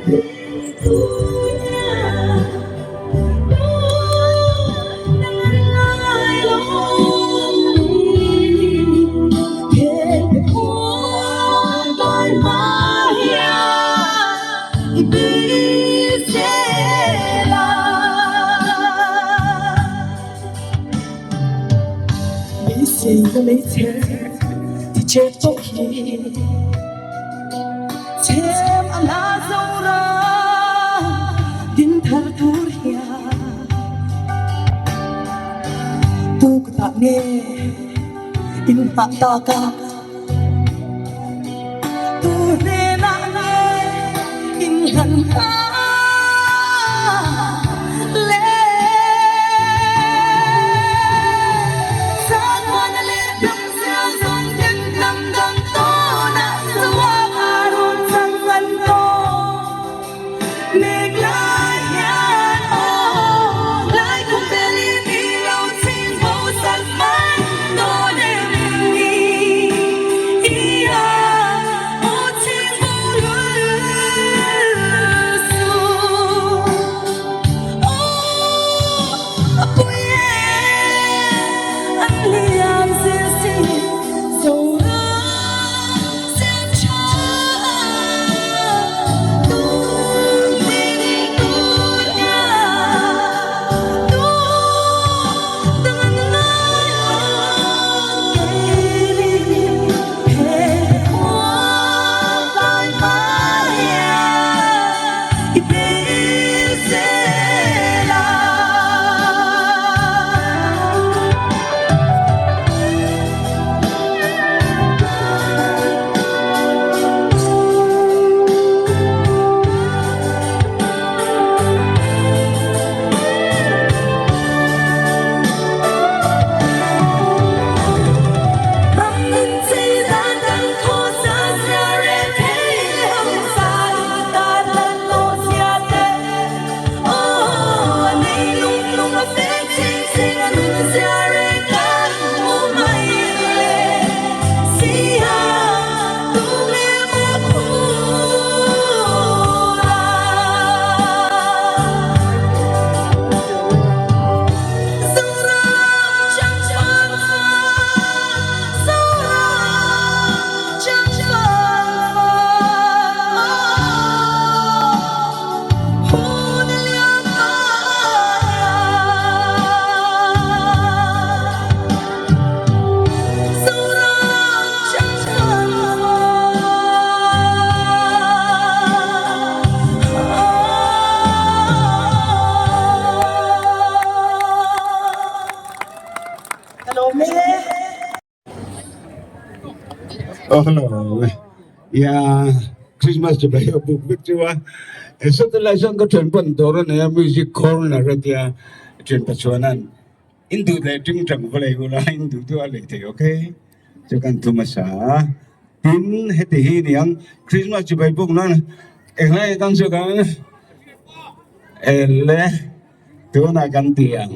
Oh, ya Christmas chu bai buk vek chu a satellite chuan ka thian pawn dawr a nei a music corner a tia thian pa chuan an in duh leh ting tang va lei ula in duh duh a lei thei okay chu kan thum a sa a tin heti hi niang Christmas chu bai buk nan englai atang chu kan ele tunah kan ti ang.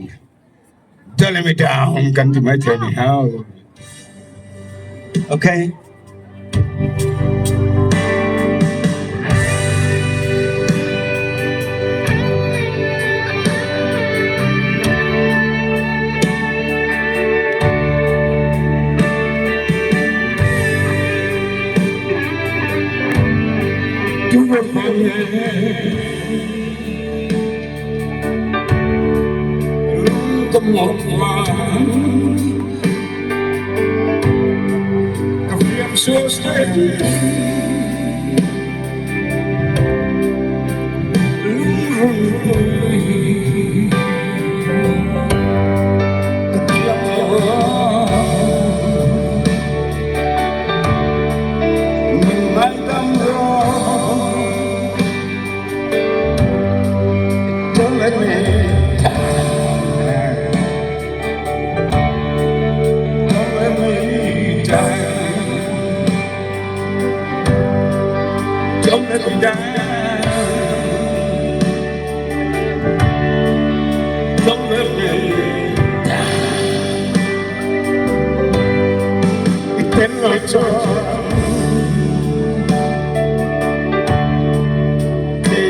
Don't let me down kan ti mai thei ni hau. Okay. Do it for me. Don't let me down. Don't let me down. Don't let me down. Don't let me down. It's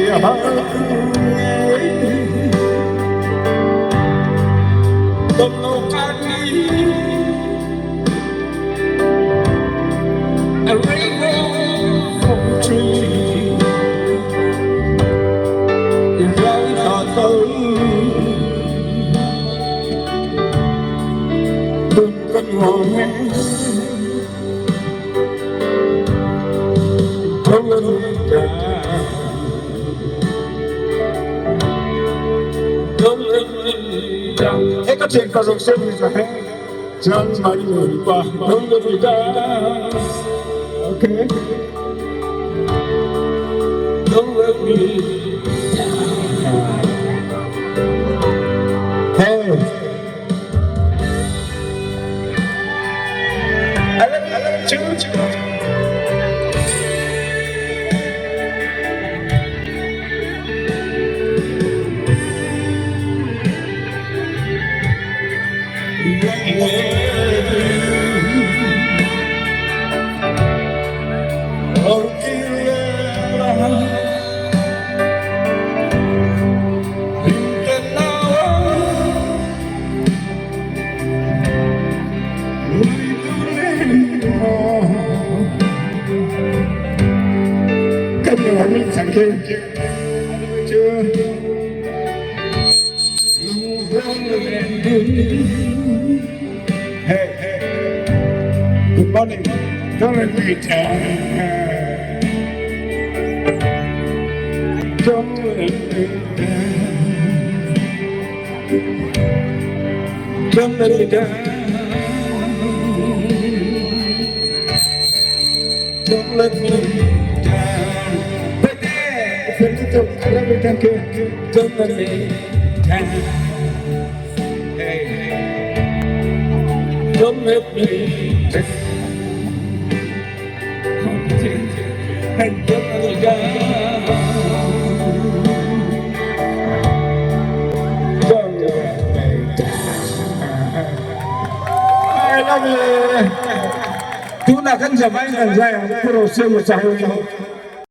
Okay. Don't let me down. Hey. I love you too. Hey, good morning. Don't let me down. Don't let me down. Don't let me down. Don't let me down. But I love you, thank you. Don't let me down. Hey, don't let me down. Don't let me down. Don't let me down. I love you. Tuna kan zavai kan zai ang puro se mo sa